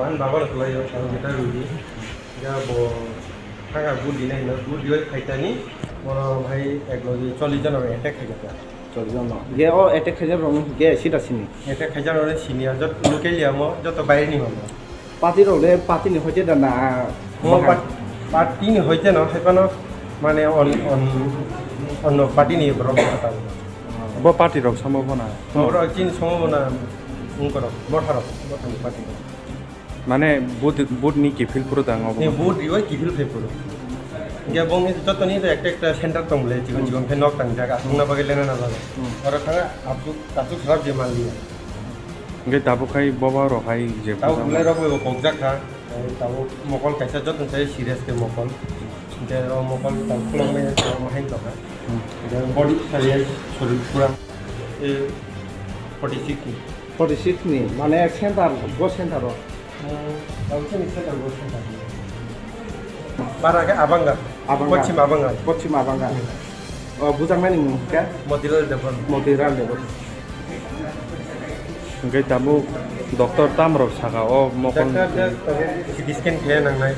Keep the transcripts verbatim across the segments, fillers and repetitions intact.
Ang baba rok lai yo, ang beta rudi. Ya bo thanga budi nai no, budi oi khaitani, bono hai ek logi chollish jon rok attack khai jaka. Chollish jon no. Ge o attack khai jaka rok ge sida sini. Attack khai jaka rok sini ya, jot local ya mo, joto baire ni mo. Party rok le party ni hoite da na. Mo Bahai. Part-, party ni hoite no, hai pano mane on, on, onno party ni borok kata. Bo party rok samo bo na. Borok chini samo bo na, ungkorok, botharo, bothani party rok. Mane vote, vote ni kiphil phuru tang obo. Ni vote riwai kiphil phai phuru. Ge bong ni joto ni ekta ekta center tong le, chikon chikon khe nok tang jaga, asung na bagwi lena na bagwi. Hmm. Oro thanga asuk, asuk kharap je man liya. Hingke tabuk hai boba rok hai je Tabuk puja bulai rok bo kok jak kha. Tabuk mokol kaisa joto sai serious khe mokol. Hingke o mokol tabuk khulok mai tabuk mahai tong kha. Hmm. Hingke body sai sorir pura, eh, forty six ni. Forty six ni, mane center, bo center o. Hmm, tabuk chini center bo center. Bara khe Abanga. Abanga. Pochim Abanga. Pochim Abanga. Hmm. O, bujaknani mung khe? Motilal Debbarma. Motilal Debbarma. Hingke tabuk doctor tam rok saka o mokol. Doctor je tabuk C T scan khe nangnai.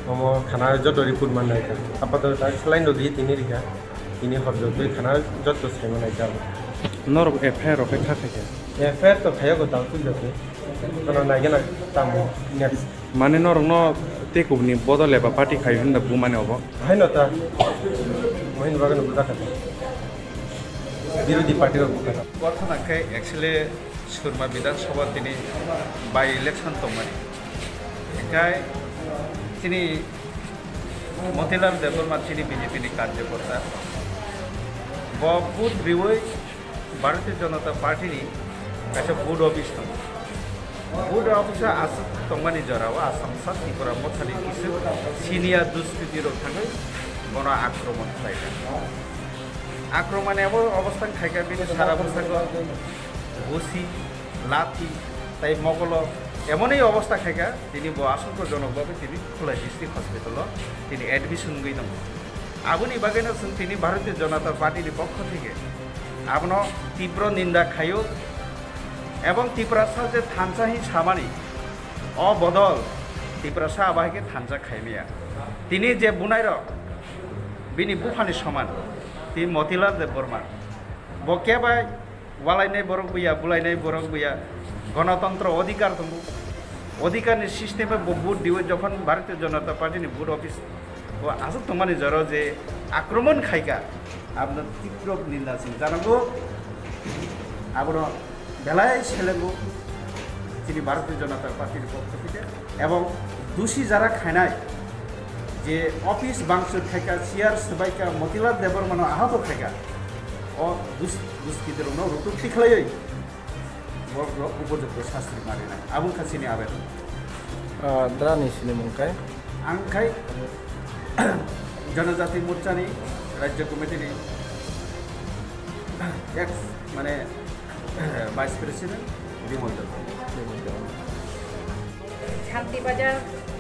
Omo khana joto report mannai kha. Apato ta saline rok di tini rikha. Tini hor jotoi khana joto sai manai kha. Norok F I R rok khe kha kha khe? F I R to khayo go tang twi jotoi. Kono naigena tamo next. Mane norokno tei kubuni bodol eba party khai hwnda bumani obo? Haino ta. Mohini bagwino buda kha. Birodhi party rok bukha. Kothana khe actually Surma Bidhan Sabha tini by election tongmani. Hinkhe chini Motilal Debbarma chini B J P ni karjokorta. Bo vote riwi Bharatiya Janata Party ni kaisa vote office tongo. Vote office o aswk tongmani jora o Assam sa Tripura mothani kisa senior duskriti rok thangwi bono akromon khlaikha. Akromon abo obostha khaikha bini sara bwskango busi, lathi, tai mokolo emoni obostha khaikha tini bo asongkho jonok bagwi tini Khulai District Hospital o tini admission wngwi tongo. Aboni bagwino chwng tini Bharatiya Janata Party ni pokho theke abono tipro ninda khaio ebong Tiprasa je thansa hin samani o bodol Tiprasa abo hai khe thansa khaimaya. Tini je bunairok bini buphani soman, tini Motilal Debbarma, bo kebai walainai borok buya, bulainai borok buya, gonotontro odhikar tongo. Odhikarni system-o bo vote diwi jokhon Bharatiya Janata Party ni vote office o aswk tongmani jora je akromon khaikha, abono tipro ninda sing janango, abono belai selengo chini Bharatiya Janata Party ni pokho theke. Ebong dusi jara khainai je office bangso khaika, chair swbaika, Motilal Debbarmano ahok khaika, o dus-, duskitirokno rutuk tikhlaiwi borok upojukto sasti marinai. Aboni kha chini abedon. Ah, drani sinimung kai? Ang khai Janajati Morchani Rajya Committee ni ex, mane, Vice President Bimal Debbarma. Shantibazar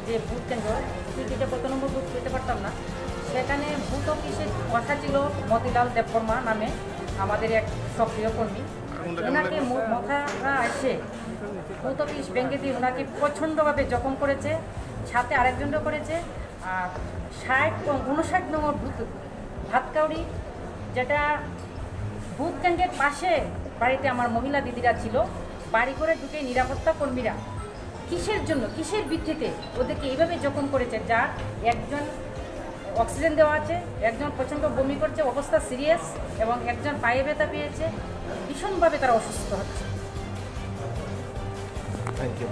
যে বুথ কেন্দ্র, তৃতীয় কত নম্বর বুথ পেতে পারতাম না, সেখানে বুথ অফিসে বসা ছিল মতিলাল দেববর্মা নামে আমাদের এক সক্রিয় কর্মী। ওনাকে মো-, মথারা এসে বুথ অফিস ভেঙে দিয়ে ওনাকে প্রচণ্ডভাবে জখম করেছে, সাথে আরেকজনও করেছে। আর ষাট ও ঊনষাট নম্বর বুথ ভাতকাউড়ি, যেটা বুথ কেন্দ্রের পাশে বাড়িতে আমার মহিলা দিদিরা ছিল, বাড়ি করে ঢুকে নিরাপত্তা কর্মীরা কিসের জন্য, কিসের ভিত্তিতে ওদেরকে এইভাবে জখম করেছে, যার একজন অক্সিজেন দেওয়া আছে, একজন প্রচণ্ড বমি করছে, অবস্থা সিরিয়াস, এবং একজন পায়ে ব্যথা পেয়েছে, ভীষণভাবে তারা অসুস্থ হচ্ছে। Thank you.